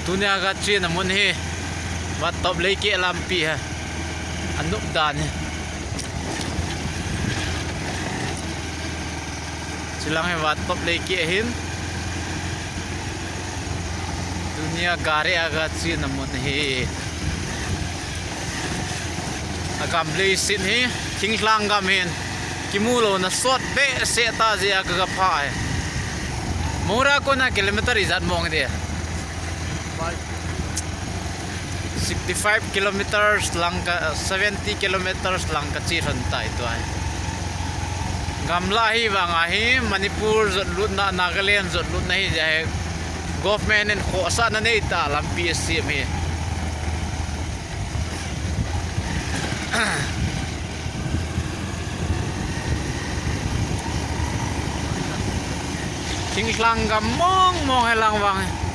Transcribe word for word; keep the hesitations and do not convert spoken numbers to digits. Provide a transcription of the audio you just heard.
Tunia kache na mun hi Vattop Leikeh lampi hi. Anop dan hi. Chilang hi Vattop Leikeh hin. Tunia gari a kache na mun hi. Agam leiset hi, thinglhang gam hin. Kimu louna sot behseh tah jeh a ka, kapha hi. Mora kona kilometer ijat mong de. Sixty-five kilometers lang ka, seventy kilometers lang kache lhon tai tua hi. Gamla hi vang ahi, Manipur jot lutna, Nagaland jot lutna hi jeh hi. Government in khohsahna nei tah lampi asem hi. Thinglhang gam mong mong hi lang vang hi.